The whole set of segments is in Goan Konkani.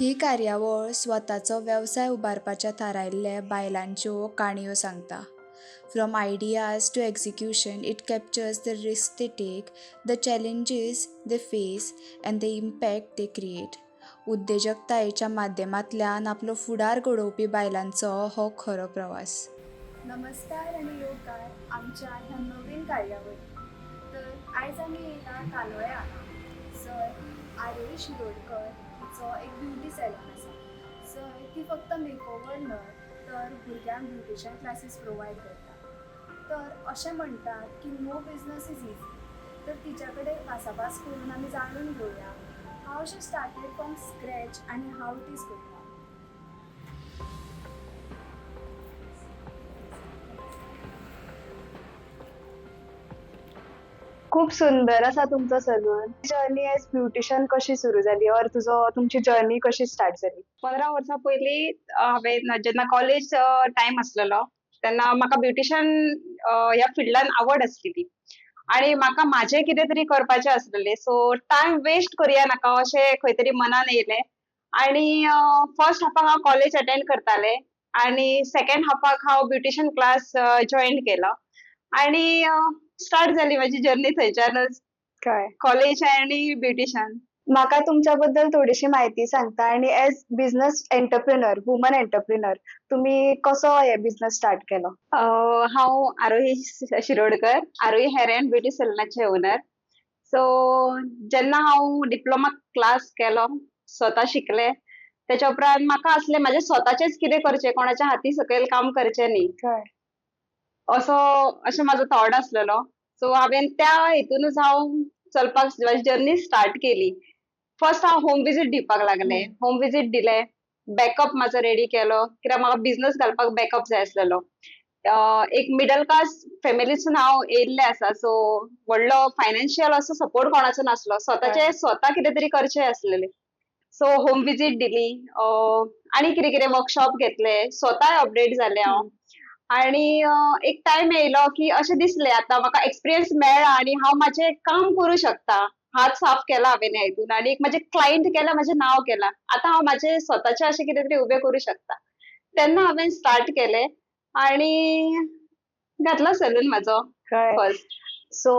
ही कार्यावळ स्वताचो वेवसाय उबारपाच्या थारायल्ल्या बायलांच्यो काणयो सांगता. From ideas to execution, it captures the risk they take, the challenges they face and the impact they create. उद्देजकतायेच्या माध्यमांतल्यान आपलो फुडार घडोवपी बायलांचो हो खरो प्रवास. नमस्कार आनी येवकार आमच्या ह्या नवीन कार्यावळीत. तर आयज आमी येयला कालोळ्या हांगा. जंय आरोही शिरोडकर हिचो एक ब्युटी सॅलॉन आसा. जंय ती फक्त मेकओवर न्हय तर भुरग्यांक ब्युटिशन क्लासीस प्रोवायड करता. तर अशें म्हणटात की no business is easy. तर तिच्या कडेन भासाभास करून आमी जाणून घेवया how she started from scratch आनी how it is going on. खूप सुंदर आसा तुमचो सलून. जर्नी एज ब्युटिशन कशी सुरू जाली ऑर तुजो तुमची जर्नी कशी स्टार्ट जाली? 15 वर्सां पयलीं हांवें जेन्ना कॉलेज टायम आसलेलो तेन्ना म्हाका ब्युटिशन ह्या फिल्डान आवड आसलेली आणि म्हाका म्हाजें कितें तरी करपाचें आसलेलें. सो टायम वेस्ट करुया नाका अशें खंय तरी मनान येयलें आणि फर्स्ट हाफाक हांव कॉलेज अटेंड करतालें आणि सेकंड हाफाक हांव ब्युटिशन क्लास जॉयन केलो आणि स्टार्ट जाली म्हाजी जर्नी थंयच्यानच. कळ्ळें. कॉलेज आणि ब्युटिशन. म्हाका तुमच्या बद्दल थोडीशी म्हायती सांगता आनी as business entrepreneur, woman entrepreneur, तुमी कसो हे बिझनस स्टार्ट केलो? हांव Aarohi Shirodkar, Aarohi hair and beauty सलूनाचे ओनर. सो जेन्ना हांव डिप्लोमा क्लास केलो, स्वता शिकले, तेच्या उपरांत म्हाका आसलें म्हाजें स्वताचेंच कितें करचें, कोणाच्या हाती सकयल काम करचें न्ही. कळ्ळें. असो अशें म्हाजो थॉट आसलेलो. सो हांवें त्या हितूनच हांव चलपाक म्हाजी जर्नी स्टार्ट केली. फर्स्ट हांव होम विजीट दिवपाक लागलें. होम विजीट दिले, बॅकअप म्हाजो रेडी केलो, कित्याक म्हाका बिझनस घालपाक बॅकअप जाय आसलेलो. एक मिडल क्लास फॅमिलीसून हांव येयल्लें आसा, सो व्हडलो फायनान्शियल असो सपोर्ट कोणाचो नासलो. स्वताचे स्वता कितें तरी करचें आसलेलें. सो होम विजीट दिली आनी कितें कितें वर्कशॉप घेतले, स्वताय अपडेट जालें हांव. आणि एक टायम येयलो की अशें दिसलें आतां म्हाका एक्सपिरियन्स मेळ्ळा आनी हांव म्हाजें काम करूं शकता. हात साफ केला हांवें ह्या हितून आनी एक म्हाजें क्लायंट केला, म्हाजें नांव केलां. आतां हांव म्हाजें स्वताचें अशें कितें तरी उबें करूं शकता. तेन्ना हांवें स्टार्ट केलें आणि घातलो सलून म्हाजो कळ्ळें. फर्स्ट. सो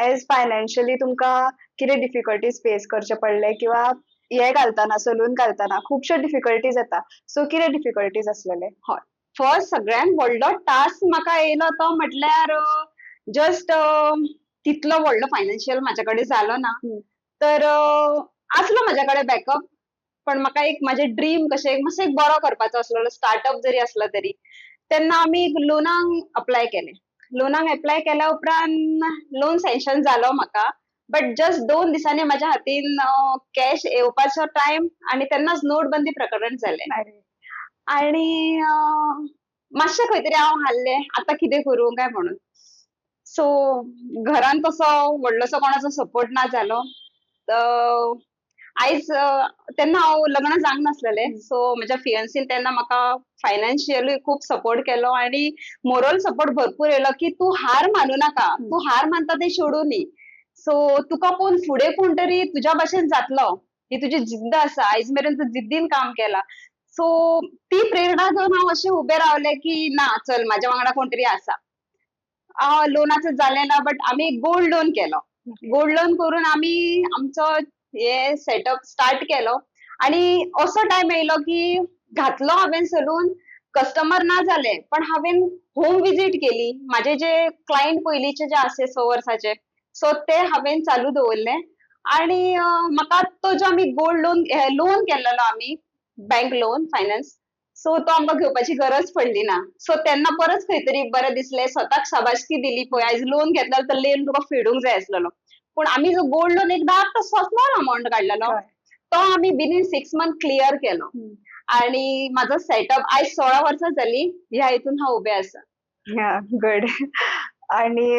एज फायनान्शियली तुमकां कितें डिफिकल्टीज फेस करचे पडले किंवा हे घालतना, सलून घालतना खुबश्यो डिफिकल्टीज येता, सो कितें डिफिकल्टीज आसलेले? हय, फर्स्ट सगळ्यात व्हडलो टास्क म्हाका येयलो तो म्हटल्यार जस्ट तितलो व्हडलो फायनान्शियल म्हाज्या कडेन जालो ना. तर आसलो म्हाज्या कडेन बॅकअप, पण म्हाका एक म्हाजें ड्रीम कशें एक मातसो एक बरो करपाचो आसलेलो, स्टार्टअप जरी आसलो तरी. तेन्ना आमी एक लोनाक अप्लाय केलें. लोनाक एप्लाय केल्या उपरांत लोन सँक्शन जालो म्हाका, बट जस्ट 2 दिसांनी म्हाज्या हातीन कॅश येवपाचो टायम आनी तेन्नाच नोटबंदी प्रकरण जालें. आणि मातशें खंय तरी हांव हाल्लें, आतां कितें करूं काय म्हणून. सो घरान तसो व्हडलोसो कोणाचो सपोर्ट ना जालो. आयज तेन्ना हांव लग्न जावंक नासलेलें. सो म्हज्या फियन्सीन तेन्ना म्हाका फायनान्शियलूय खूब सपोर्ट केलो आनी मोरल सपोर्ट भरपूर येयलो की तूं हार मानू नाका, तूं हार मानता तें सोडूं न्ही. सो तुका पळोवन फुडें कोण तरी तुज्या भाशेन जातलो, ही तुजी जिद्द आसा, आयज मेरेन तूं जिद्दीन काम केलां. सो ती प्रेरणा घेवन हांव अशें उबें रावलें की ना, चल, म्हाज्या वांगडा कोण तरी आसा. लोनाचो जालें ना, बट आमी गोल्ड लोन केलो. गोल्ड लोन करून आमी आमचो हे सेटअप स्टार्ट केलो आणि असो टायम येयलो की घातलो हांवें सलून, कस्टमर ना जाले, पण हांवें होम विजीट केली. म्हाजे जे क्लायंट पयलींचे जे आसले 6 वर्साचे, सो ते हांवें चालू दवरले आणि म्हाका तो जो आमी गोल्ड लोन लोन केल्लेलो, आमी बँक लोन फायनान्स, सो तो आमकां घेवपाची गरज पडली ना. सो तेन्ना परत खंय तरी बरें दिसलें, स्वताक शाबासकी दिली, पळय आयज लोन घेतलो तर लोन तुका फेडूंक जाय आसलेलो. पूण आमी जो गोल्ड लोन एक धाकटो स्मॉल अमाउंट काडलेलो, तो आमी विदीन 6 मंथ क्लियर केलो आणि म्हाजो सेटअप आयज 16 वर्सां जाली ह्या हितून हांव उबें आसा. गुड. आणि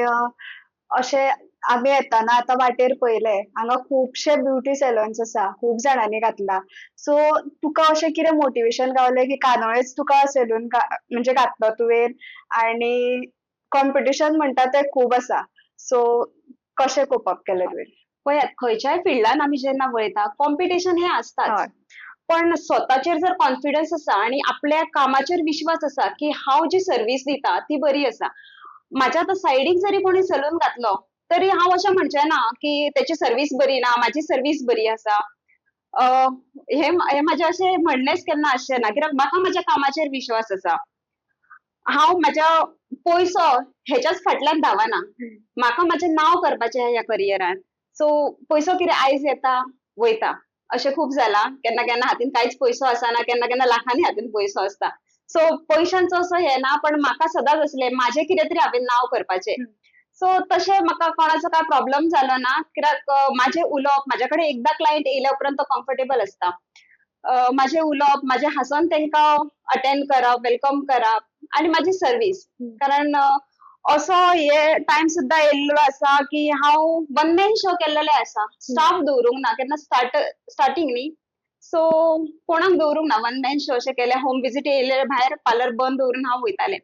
अशें आमी येताना आतां वाटेर पळयलें, हांगा खुबशे ब्युटी सॅलॉन्स आसा, खूब जाणांनी घातला. सो तुका अशें कितें मोटिवेशन गावलें की कानोळेच तुका सॅलून म्हणजे घातलो तुवें आणि कॉम्पिटिशन म्हणटा तें खूब आसा, सो कशें कोप अप केलें तुवें? पळयात, खंयच्याय फिल्डान आमी जेन्ना वयता, कॉम्पिटिशन हें आसताच. पण स्वताचेर जर कॉन्फिडन्स आसा आणि आपल्या कामाचेर विश्वास आसा की हांव जी सर्वीस दिता ती बरी आसा. म्हाज्या आतां सायडीक जरी कोणी सलून घातलो तरी हांव अशें म्हणचें ना की तेची सर्वीस बरी ना, म्हाजी सर्वीस बरी आसा. हे हे म्हाजें अशें म्हणणेंच केन्ना आसचें ना, कित्याक म्हाका म्हाज्या कामाचेर विश्वास आसा. हांव म्हाज्या पयसो हेच्याच फाटल्यान धांवना. म्हाका म्हाजें नांव करपाचें ह्या करियरान. सो पयसो कितें आयज येता वयता, अशें खूब जालां. केन्ना केन्ना हातीन कांयच पयसो आसना, केन्ना केन्ना लाखांनी हातीन पयसो आसता. सो पयशांचो असो हें ना, पण म्हाका सदांच आसलें म्हाजें कितें तरी हांवें नांव करपाचें. सो तशें म्हाका कोणाचो कांय प्रॉब्लम जालो ना, कित्याक म्हाजें उलोवप, म्हाज्या कडेन एकदां क्लायंट येयल्या उपरांत तो कम्फर्टेबल आसता. म्हाजें उलोवप, म्हाजें हांसोन तांकां अटेंड करप, welcome करप आनी म्हाजी सर्वीस. कारण असो हे टायम सुद्दां येयल्लो आसा की हांव वन मॅन शो केल्लेले आसा. स्टाफ दवरूंक ना केन्ना स्टार्टींग न्ही, सो कोणाक दवरूंक ना, वन मॅन शो अशें केलें. होम विजीट येयले भायर पार्लर बंद दवरून हांव वयतालें.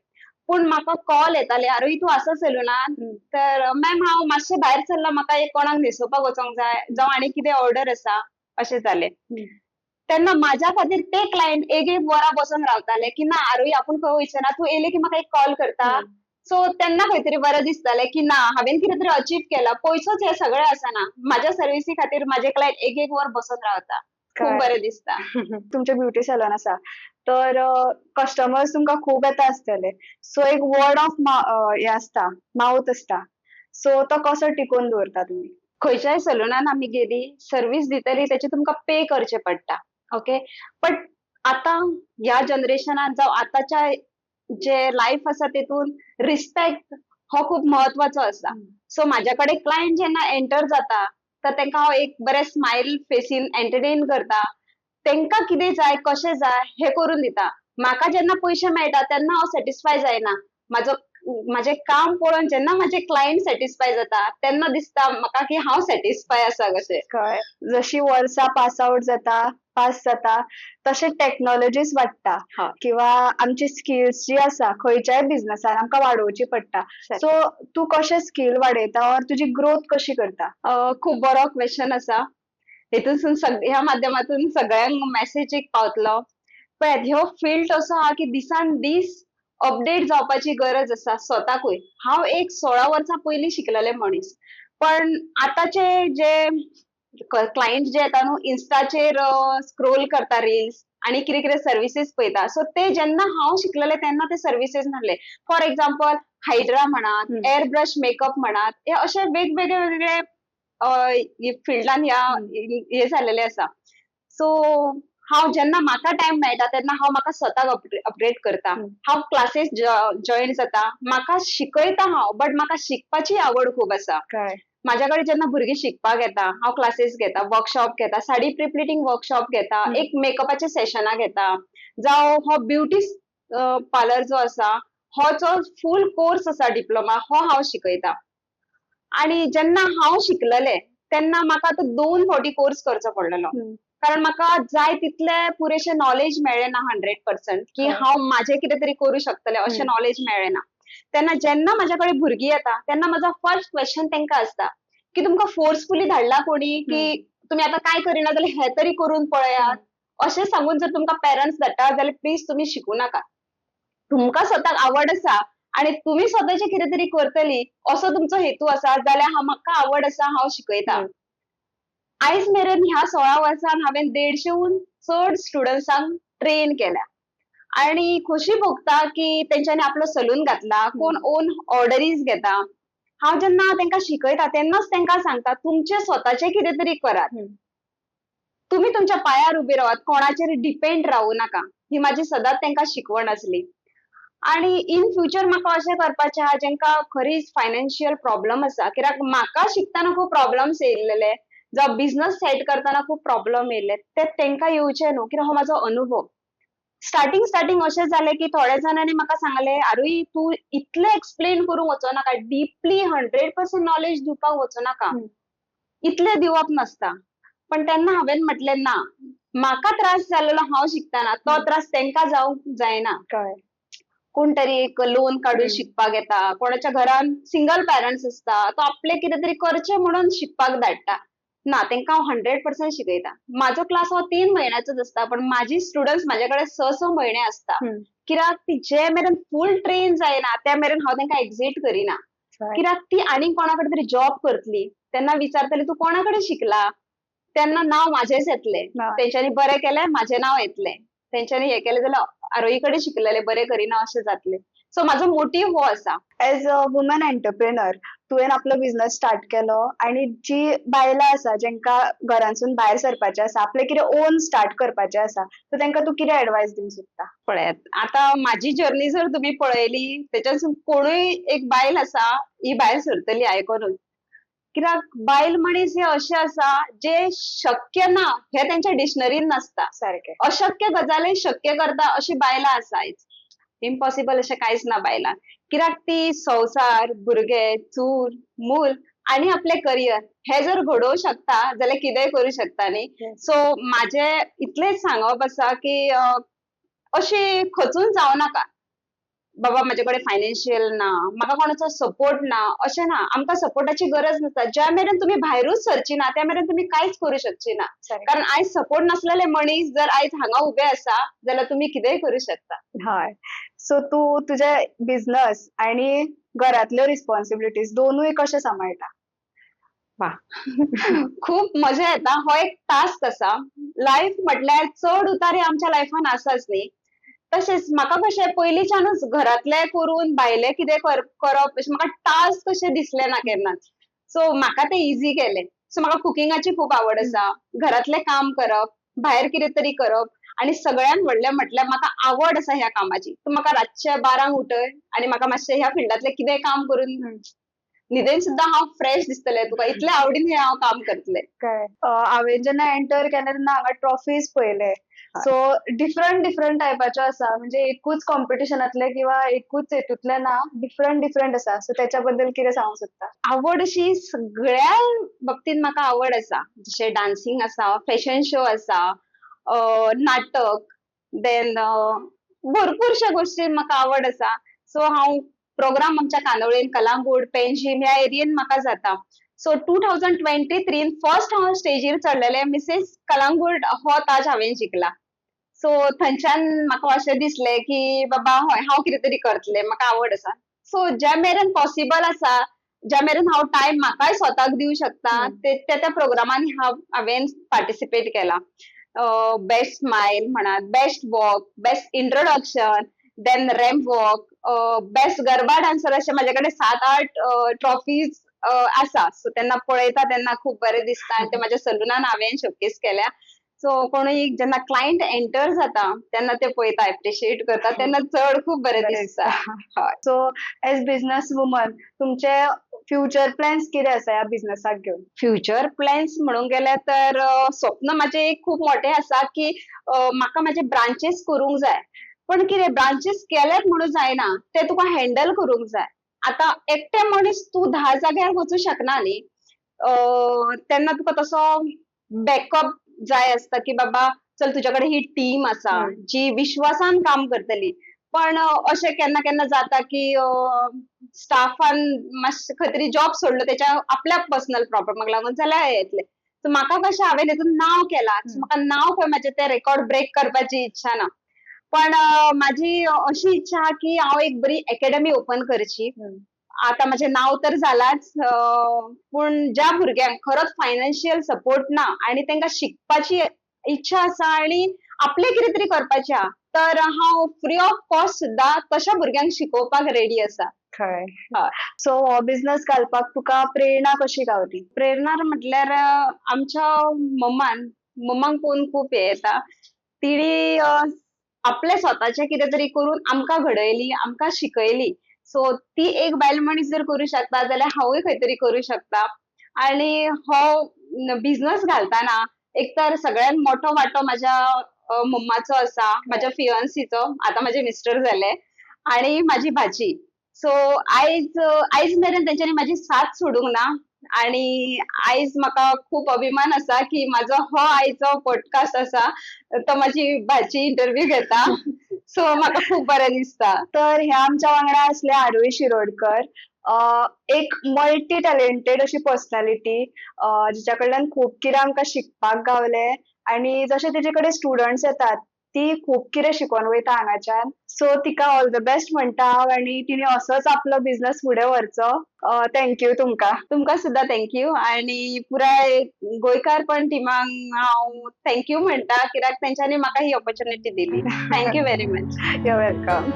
पूण म्हाका कॉल येताले, आरोही तूं आसा सलुनान? तर मॅम हांव मातशें भायर सरलां, म्हाका एक कोणाक न्हेसोवपाक वचोंक जाय, जावं आनी कितें ऑर्डर आसा, अशें जालें. तेन्ना म्हाज्या खातीर ते क्लायंट एक एक वरां बसून रावताले की ना आरोही आपूण खंय वयचें ना, तूं येयलें की म्हाका एक कॉल करता. सो तेन्ना खंय तरी बरें दिसतालें की ना हांवें कितें तरी अचीव केलां. पयसोच हें सगळें आसना, म्हाज्या सर्विसी खातीर म्हाजे क्लायंट एक एक वर बसून रावता, खूब बरें दिसता. तुमचें ब्युटी सॅलॉन आसा तर कस्टमर्स तुमकां खूब येता आसतले. सो एक वर्ड ऑफ हें आसता, मावथ आसता, सो तो कसो टिकोवन दवरता तुमी? खंयच्याय सलुनान आमी गेली, सर्वीस दितली तेचे तुमकां पे करचें पडटा, ओके. बट आतां ह्या जनरेशनान जावं आतांच्या जे लायफ आसा तेतून रिस्पेक्ट हो खूब म्हत्वाचो आसा. सो म्हाज्या कडेन क्लायंट जेन्ना एंटर जाता तर तांकां हांव एक बरें स्मायल फेसीन एंटरटेन करता. तांकां कितें जाय, कशें जाय हें करून दिता. म्हाका जेन्ना पयशे मेळटा तेन्ना हांव सॅटिस्फाय जायना. म्हाजो म्हाजें काम पळोवन जेन्ना म्हाजे क्लायंट सॅटिस्फाय जाता तेन्ना दिसता म्हाका की हांव सॅटिस्फाय आसा कशें. कळ्ळें. जशी वर्सां पास आवट जाता, पास जाता, तशें टॅक्नोलॉजीस वाडटा किंवा आमची स्किल्स जी आसा खंयच्याय बिझनसान आमकां वाडोवची पडटा. सो तूं कशें स्कील वाडयता ऑर तुजी ग्रोथ कशी करता? खूब बरो क्वेश्चन आसा. हेतूनसून ह्या माध्यमातून सगळ्यांक मॅसेज एक पावतलो. पळयात, ह्यो फिल्ड असो आहा की दिसान दीस अपडेट जावपाची गरज आसा स्वताकूय. हांव एक 16 वर्सां पयलीं शिकलेलें मनीस, पण आतांचे जे क्लायंट जे येता न्हू, इन्स्टाचेर स्क्रोल करता रिल्स आनी कितें कितें सर्विसीस पळयता. सो ते जेन्ना हांव शिकलेलें तेन्ना ते सर्विसीस नासले. फॉर एग्जाम्पल हायड्रा म्हणात, एअर ब्रश मेकअप म्हणात, हे अशे वेगवेगळे वेगवेगळे फिल्डान ह्या हे जाल्लेले आसा. सो हांव जेन्ना म्हाका टायम मेळटा तेन्ना हांव म्हाका स्वताक अपग्रेड करता. हांव क्लासीस जॉयन जाता, म्हाका शिकयता हांव, बट म्हाका शिकपाची आवड खूब आसा. म्हाज्या कडेन जेन्ना भुरगीं शिकपाक येता, हांव क्लासीस घेता, वर्कशॉप घेता, साडी प्रिप्लिटींग वर्कशॉप घेता, एक मेकअपाचे सेशनां घेता, जावं हो ब्युटी पार्लर जो आसा हो जो फूल कोर्स आसा डिप्लोमा, हो हांव शिकयता. आनी जेन्ना हांव शिकलेलें तेन्ना म्हाका तो 2 फावटी कोर्स करचो पडलेलो, कारण म्हाका जाय तितले पुरेशे नॉलेज मेळ्ळें ना 100% की हांव म्हाजें कितें तरी करूं शकतलें अशें नॉलेज मेळ्ळें ना. तेन्ना जेन्ना म्हाज्या कडेन भुरगीं येता तेन्ना म्हाजो फर्स्ट क्वेश्चन तांकां आसता की तुमकां फोर्सफुली धाडला कोणी की तुमी आतां कांय करिना जाल्यार हें तरी करून पळयात, अशें सांगून जर तुमकां पेरंट्स धाडटा जाल्यार प्लीज तुमी शिकूं नाका. तुमकां स्वताक आवड आसा आनी तुमी स्वताचें कितें तरी करतली असो तुमचो हेतू आसा जाल्यार म्हाका आवड आसा, हांव शिकयता. आयज मेरेन ह्या 16 वर्सान हांवें 150 चड स्टुडंट्सांक ट्रेन केल्या आनी खोशी भोगता की तेंच्यांनी आपलो सलून घातला, कोण ओन ऑर्डरीज घेता. हांव जेन्ना तांकां शिकयता तेन्नाच तांकां सांगता तुमचें स्वताचें कितें तरी करात, तुमी तुमच्या पांयार उबी रावात, कोणाचेर डिपेंड रावूं नाका. ही म्हाजी सदांच तांकां शिकवण आसली. आनी इन फ्युचर म्हाका अशें करपाचें आहा जेंकां खरीच फायनान्शियल प्रॉब्लम आसा, कित्याक म्हाका शिकतना खूब प्रॉब्लम्स येयल्लेले, जावं बिझनस सेट करतना खूब प्रॉब्लम येयल्ले, ते तांकां येवचे न्हू, कित्याक हो म्हाजो अनुभव. स्टार्टींग स्टार्टींग अशें जालें की थोड्या जाणांनी म्हाका सांगलें, आरोही तूं इतलें एक्सप्लेन करूंक वचोनाका, डिपली 100% नॉलेज दिवपाक वचोनाका, इतलें दिवप नासता. पण तेन्ना हांवें म्हटलें ना, म्हाका त्रास जाल्लो हांव शिकतना तो त्रास तांकां जावंक जायना. कोण तरी एक लोन काडून शिकपाक येता, कोणाच्या घरान सिंगल पेरंट्स आसता, तो आपलें कितें तरी करचें म्हणून शिकपाक धाडटा. ना, तेंकां हांव 100% शिकयता. म्हाजो क्लास हो 3 म्हयन्याचोच आसता, पण म्हाजी स्टुडंट्स म्हाजे कडेन 6-6 म्हयने आसता, कित्याक ती जे मेरेन फूल ट्रेन जायना त्या मेरेन हांव तेंकां एक्झीट करिना, कित्याक ती आनीक कोणा कडेन तरी जॉब करतली तेन्ना विचारतली, तूं कोणा कडेन शिकला? तेन्ना नांव म्हाजेंच येतलें. तेंच्यांनी बरें केलें, म्हाजें नांव येतलें. तेंच्यांनी हें केलें जाल्यार आरोही कडेन शिकलेलें, बरें करिना अशें जातलें. सो म्हाजो मोटीव हो आसा. एज अ वुमन एंटरप्रेनर तुवें आपलो बिझनस स्टार्ट केलो आनी जी बायलां आसा जेंकां घरांसून भायर सरपाचें आसा, आपलें कितें ओन स्टार्ट करपाचें आसा, सो तेंकां तूं कितें एडवायस दिवंक सोदता? पळयात, आतां म्हाजी जर्नी जर तुमी पळयली, तेच्यासून कोणूय एक बायल आसा ही भायर सरतली आयकोनूच, कित्याक बायल मनीस हे अशें आसा जे शक्य ना हे तेंच्या डिक्शनरीन नासता. सारकें. अशक्य गजाली शक्य करता अशी बायलां आसा आयज. इम्पॉसिबल अशें कांयच ना बायलांक, कित्याक ती संवसार, भुरगे, चूल मूल आनी आपलें करियर हे जर घडोवंक शकता जाल्यार कितेंय करूं शकता न्ही. सो म्हाजें इतलेंच सांगप आसा की अशी खचून जावं नाका, बाबा म्हाजे कडेन फायनान्शियल ना, म्हाका कोणाचो सपोर्ट ना, अशें ना. आमकां सपोर्टाची गरज नासता. ज्या मेरेन तुमी भायरूच सरची ना त्या मेरेन तुमी कांयच करूं शकची ना. कारण आयज सपोर्ट नासलेले मनीस जर आयज हांगा उबे आसा जाल्यार तुमी कितेंय करूं शकता. हय, सो तूं तुजे बिझनस आनी घरांतल्यो रिस्पॉन्सिबिलिटीज दोनूय कशें सांबाळटा? खूब मजा येता. हो एक टास्क आसा. लायफ म्हटल्यार चड उतार हे आमच्या लायफान आसाच न्ही. तशेंच म्हाका कशें पयलींच्यानूच घरांतलें करून भायलें कितें करप अशें म्हाका टास्क कशें दिसलें ना केन्नाच. सो म्हाका तें इजी केलें. सो म्हाका कुकिंगाची खूब आवड आसा, घरांतलें काम करप, भायर कितें तरी करप आनी सगळ्यात व्हडलें म्हटल्यार म्हाका आवड आसा ह्या कामाची. तूं म्हाका रातचे 12ंक उठय आनी म्हाका मातशें ह्या फिल्डांतलें कितें काम करून न्हिदेन सुद्दां हांव फ्रेश दिसतलें तुका, इतलें आवडीन हें हांव काम करतलें. कळ्ळें. हांवें जेन्ना एंटर केलें तेन्ना हांगा ट्रॉफीज पळयले. सो डिफरंट डिफरंट टायपाच्यो आसा, म्हणजे एकूच कॉम्पिटिशनांतले किंवा एकूच हेतूंतले ना, डिफरंट डिफरंट आसा. सो त्याच्या बद्दल कितें सांगूंक सोदता? आवड अशी सगळ्या बाबतींत म्हाका आवड आसा. जशें डान्सिंग आसा, फॅशन शो आसा, नाटक, देन भरपूरश्या गोश्टीन म्हाका आवड आसा. सो हांव प्रोग्राम आमच्या कांदोळेन, कलांगूट, पेंजीम ह्या एरियेन म्हाका जाता. सो 2023न फर्स्ट हांव स्टेजीर चडलेलें, मिसेस कलांगूट हो ताज हांवें जिखला. सो थंयच्यान म्हाका अशें दिसलें की बाबा हय, हांव कितें तरी करतलें, म्हाका आवड आसा. सो ज्या मेरेन पॉसिबल आसा, ज्या मेरेन हांव टायम म्हाकाय स्वताक दिवं शकता, ते त्या त्या प्रोग्रामांनी हांवें पार्टिसिपेट केला. बेस्ट स्मायल म्हणात, best walk, best introduction, then ramp walk, best garba dancer, अशे म्हाजे कडेन सात आठ ट्रॉफीज आसा. सो तेन्ना पळयता तेन्ना खूब बरें दिसता आनी ते म्हाज्या सलुनान हांवें शोकेस केल्या. सो कोणूय जेन्ना क्लायंट एंटर जाता तेन्ना ते पळयता, एप्रिशिएट करता, तेन्ना चड खूब बरें बरें. दिसता, हय. सो एज बिझनस वुमन तुमचे फ्युचर प्लॅन्स कितें आसा ह्या बिझनसाक घेवन? फ्युचर प्लॅन्स म्हणूंक गेल्यार तर स्वप्न म्हाजें एक खूब मोठें आसा की म्हाका म्हाजे ब्रांचीस करूंक जाय. पण कितें, ब्रांचीस केल्यात म्हणून जायना, ते तुका हँडल करूंक जाय. आतां एकटें मनीस तूं 10 जाग्यार वचूं शकना न्ही. तेन्ना तुका तसो बॅकअप जाय आसता की बाबा चल, तुज्या कडेन ही टीम आसा जी विश्वासान काम करतली. पण अशें केन्ना केन्ना जाता की स्टाफान मातशें खंय तरी जॉब सोडलो तेच्या आपल्या पर्सनल प्रॉब्लमाक लागून जाल्यार येतले. सो म्हाका कशें, हांवें हितून नांव केलां, म्हाका नांव खंय म्हाजें तें रेकॉर्ड ब्रेक करपाची इच्छा ना. पण म्हाजी अशी इच्छा आहा की हांव एक बरी एकेडमी ओपन करची. आतां म्हाजें नांव तर जालाच, पूण ज्या भुरग्यांक खरोच फायनान्शियल सपोर्ट ना आनी तांकां शिकपाची इच्छा आसा आनी आपलें कितें तरी करपाचें आहा, तर हांव फ्री ऑफ कॉस्ट सुद्दां तशा भुरग्यांक शिकोवपाक रेडी आसा. कळ्ळें. हय. सो हो बिझनस घालपाक तुका प्रेरणा कशी गावली? प्रेरणा म्हटल्यार आमच्या मम्मान, मम्माक पळोवन खूब हें येता. तिणी आपलें स्वताचें कितें तरी करून आमकां घडयली, आमकां शिकयली. सो ती एक बायल मनीस जर करूं शकता जाल्यार हांवूय खंय तरी करूं शकता. आनी हो बिझनस घालतना एक तर सगळ्यात मोठो वांटो म्हाज्या मम्माचो आसा, म्हाज्या फियन्सीचो, आतां म्हाजे मिस्टर जाले, आनी म्हाजी भाची. सो आयज मेरेन तेंच्यांनी म्हाजी साथ सोडूंक ना आणि आयज म्हाका खूब अभिमान आसा की म्हाजो हो आयचो पॉडकास्ट आसा तो म्हाजी भाची इंटरव्यू घेता. सो म्हाका खूब बरें दिसता. तर ह्या आमच्या वांगडा आसले आरोही शिरोडकर. एक मल्टी टॅलेंटेड अशी पर्सनॅलिटी, जिच्या कडल्यान खूब कितें आमकां शिकपाक गावलें आनी जशे तिजे कडेन स्टुडंट्स येतात, ती खूब कितें शिकोन वयता हांगाच्यान. सो तिका ऑल the best म्हणटा हांव आनी तिणे असोच आपलो बिझनस फुडें व्हरचो. Thank you तुमकां. तुमकां सुद्दां thank you आणि पुराय गोंयकारपण टिमाक हांव thank you म्हणटा, कित्याक तेंच्यांनी म्हाका ही ऑपॉर्च्युनिटी दिली. Thank you very much. You welcome.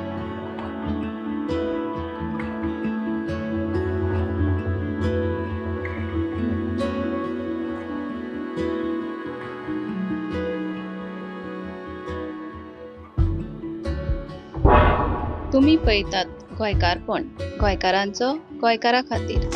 तुमी पळयतात गोंयकारपण, गोंयकारांचो गोंयकारा खातीर.